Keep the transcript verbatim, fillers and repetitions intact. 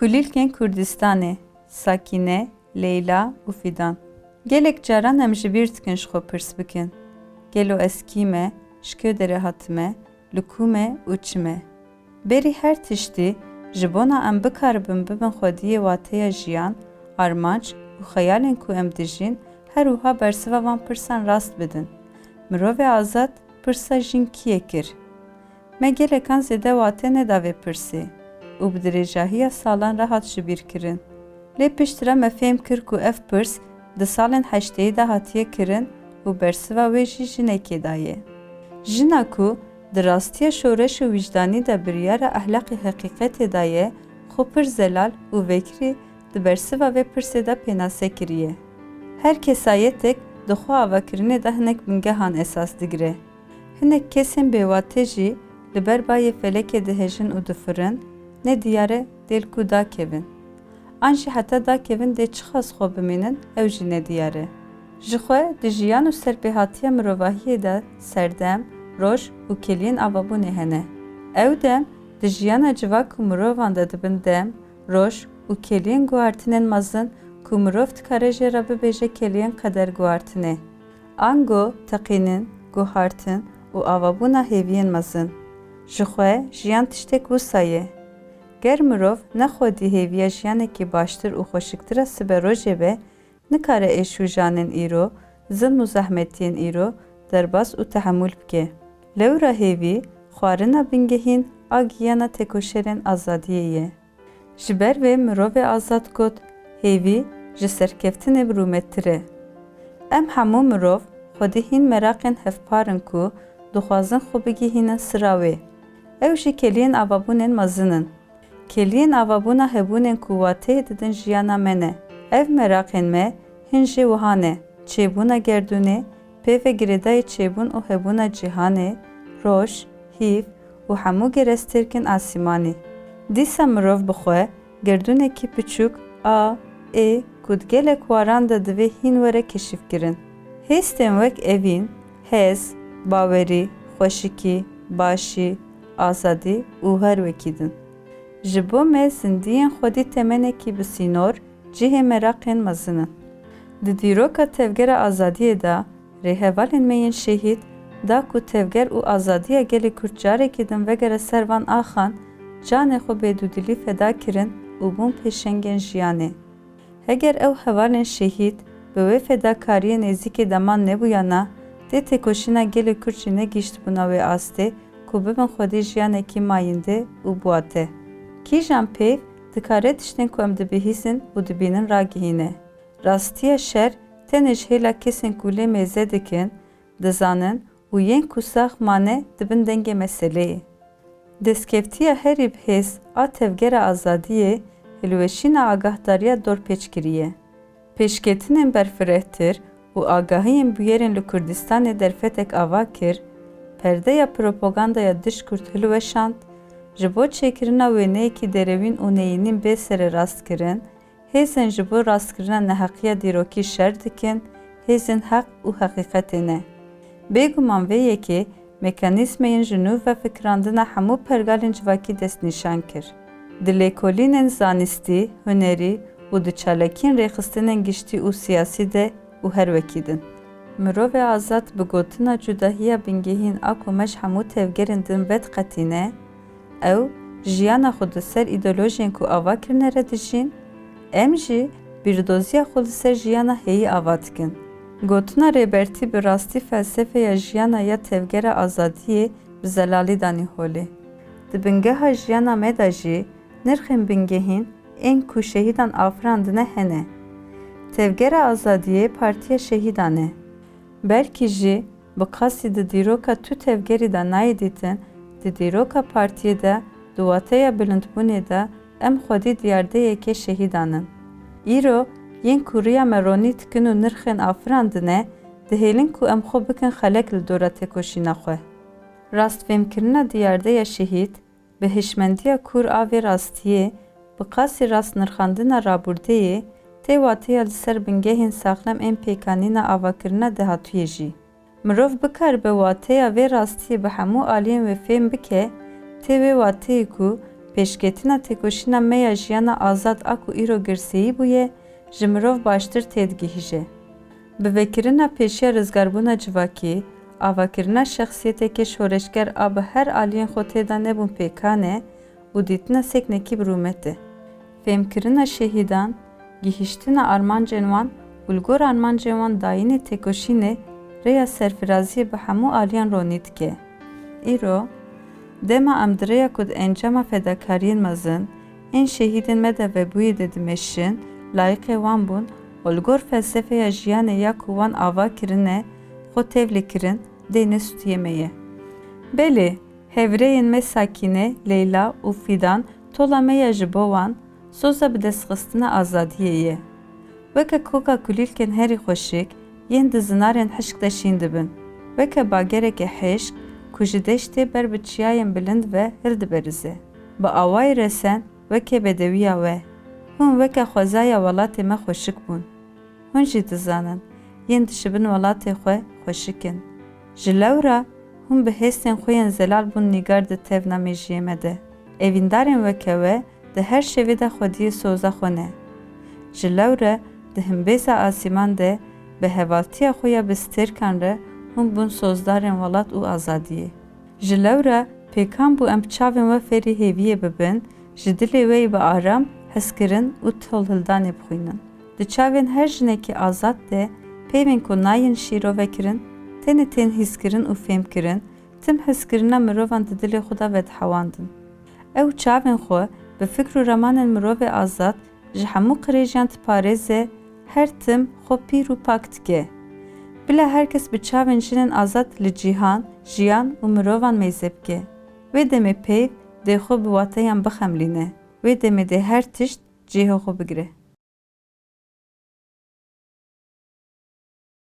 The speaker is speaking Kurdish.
Kulîlkên Kurdistanê, Sakîne, Leyla û Fîdan. Gelek caran em ji bîr dikin ji xwe pirs bikin, gelo ez kî me, ji kê derê hatime, li ku me û çi me? Berî her tiştî, ji bona em bikaribin bibin xwediyê wateya jiyan, armanc û xeyalên ku em dijîn, her wiha bersiva van pirsan rast bidin. Mirovê azad pirsa jin kî ye kir? Me gelekan zêde wate neda vê pirsê û bi dirêjahiya salan re hat jibîrkirin. Lê piştre me fêm kir ku ev pirs di salên heşteyî de hatiye kirin û bersiva wê jî jinekê daye. Jina ku di rastiya şoreş û wijdanî de biryara ehlaqê heqîqetê daye, xwe pir zelal û vekirî di bersiva vê pirsê de pênase kiriye. Her kesayetek di xwe avakirinê de hinek bingehan esas digire. Hinek kesên bêwate jî li ber bayê felekê dihejin û difirin, nediyar e dê li ku dakevin. An jî heta dakevin dê çiqas xwe bimînin, ew jî nediyar e. Ji xwe di jiyan û serpêhatiya mirovahiyê de serdem, roj û keliyên avabûnê hene. Ew dem di jiyana civak û mirovan de dibin dem, roj û keliyên guhartinên mezin ku mirov dikare jê re bibêje keliyên qeder guhartinê. Ango teqînin, guhartin û avabûna hêviyên mezin. Ji xwe jiyan tiştek wisa ye. Ger mirov ne xwedî hêviya jiyanekî baştir û xweşiktir a sibe rojê be, nikare êş û janên îro, zilm û zehmetiyên îro derbas û tehemûl bike. Lewra hêvî xwarina bingehîn a giyana têkoşerên azadiyê ye. Ji ber vê mirovê azad got, hêvî ji serkeftinê bi rûmettir e. Em hemû mirov xwedî hîn meraqên hevpar in ku dixwazin xwe bigihînin sira wê. Ew jî keliyên avabûnên mezin in. Keliyên avabûna hebûnên ku wateyê didin jiyana me ne. Ev meraqên me hin jê wiha ne: çêbûna gerdûnê, pê ve girêdayî çêbûn û hebûna cîhanê, roj, hîv û hemû gerestêrkên asîmanî. Dîsa mirov bi xwe gerdûnekî piçûk a, ê ku di gelek waran de divê hîn were keşifkirin. Hêstên wek evîn, hez, bawerî, xweşikî, başî, azadî û her wekî din. Ji bo me zindiyên xwedî temenekî bi sînor, cihê meraqên mezin in. Di dîroka Tevgera Azadiyê de rêhevalên me yên şehîd da ku tevger û azadiya gelê Kurd carekî din vegere ser van axan, canê xwe bêdûdilî feda kirin û bûn pêşengên jiyanê. Heger ew hevalên şehîd bi wê fedakariyê nêzîkê deman nebûyana, tê têkoşîna gelê Kurd jî negihîştibûna wê astê ku bibin xwedî jiyanekî mayînde û biwate. Kîjan peyv dikare tiştên ku em dibihîzin û dibînin ragihîne? Rastiya şer tenê ji hêla kesên ku lê mêze dikin, dizanin û yên ku sax mane dibin dengê meseleyê. Destkeftiya herî bi hêz a Tevgera Azadiyê hilweşîna agahdariya dorpêç kiriye. Pêşketinên berfirehtir û agahiyên bûyerên li Kurdistanê derfetek ava kir, perdeya propagandaya dij Kurd hilweşand, ji bo çêkirina wêneyekî derewîn û neyînîn bê sererastkirin, hêzên ji bo rastkirina neheqiya dîrokî şer dikin, hêzên heq û heqîqetê ne. Bêguman vê yekê mekanîzmeyên ji nû vefikirandina hemû pergalên civakî destnîşan kir. Di lêkolînên zanistî, hunerî û di çalakiyên rêxistinên giştî û siyasî de û her wekî din. Mirovê azad bi gotina cudahiya bingehîn a ku me ji hemû tevgerên din vediqetîne, ew jiyana xwe di ser îdeolojiyên ku ava kirine re dijîn, em jî bîrdoziya xwe li ser jiyana heyî ava dikin. Gotina Rêbertî bi rastî felsefeya jiyana ya Tevgera Azadiyê bi zelalî danî holê. Di bingeha jiyana me de jî nirxên bingehîn ên ku şehîdan afirandine hene. Tevgera Azadiyê partiya şehîdan e. Belkî jî bi qasî di dîroka tu tevgerî de nayê dîtin, di dîroka partiyê de, di wateya bilindbûnê de em xwedî diyardeyeke şehîdan in. Îro yên ku riya me ronî dikin û nirxên afirandine, dihêlin ku em xwe bikin xelek li dora têkoşîna xwe. Rastfêmkirina diyardeya şehîd, bi hişmendiya kûr a vê rastiyê, bi qasî rastnirxandina rabûrdeyê, tê wateya li ser bingehên saxlem ên pêkanîna avakirina dahatûyê jî. Mirov bikaribe wateya vê rastiyê bi hemû aliyên wê fêm bike, tê wê wateyê ku Pêşketina têkoşîna me ya jiyana azad a ku îro girseyî bûye, ji mirov baştir têdigihîje. Bi vekirina pêşiya rizgarbûna civakî, avakirina şexsiyeteke şoreşger a bi her aliyên xwe tê de nebûn pêkan e û dîtina seknekî bi rûmet e. Fêmkirina şehîdan, gihîştina armancên wan û li gor armancên wan dayînê têkoşînê rêya serfiraziyê bi hemû aliyan ronî dike. Îro, dema em di rêya ku di encama fedakariyên mezin ên şehîdên me de vebûyê de dimeşin, layiqê wan bûn û li gor felsefeya jiyanê ya ku wan ava kirine, xwe tevlî kirin, dê ne sûtiyê me ye. Belê, hevrêyên me Sakîne, Leyla û Fîdan tola me ya ji bo wan, soza bidestxistina azadiyê ye. Weke koka kulîlkên herî xweşik yên di zinarên hişk de şîn dibin. Weke bagereke hişk ku ji deştê ber bi çiyayên bilind ve hildiberize. Bi awayî resen weke bedewiya we. Hûn weke xwezaya welatê me xweşik bûn. Hûn jî dizanin, yên dişibin welatê xwe xweşik in. Ji lewra hûn bi hêstên xwe yên zelal bûn nîgar di tevna mêjiyê me de. Evîndarên weke we di her şevê de xwediyê soza xwe ne. Ji lewre di himbêza asîman de bi hevaltiya xwe ya bi stêrkan re hûn bûn sozdarên welat û azadiyê. Ji lewra pêkan bû em bi çavên we fêrî hêviyê bibin, ji dilê we yî bi aram, hizkirin û tolhildanê bixwînin. Di çavên her jinekî azad de peyvên ku nayên şîrove kirin, tenê tên hîskirin û fêmkirin, tim hizkirina mirovan di dilê xwe de vedihewandin. Ew çavên xwe bi fikr û ramanên mirovê azad ji hemû qirêjiyan diparêze, her tim xwe pîr û pak dike. Bila her kes bi çavên jinên azad li cîhan, jiyan û mirovan meyze bike. Wê demê peyv dê xwe bi wateyan bixemlîne. Wê demê dê her tişt cihê xwe bigire.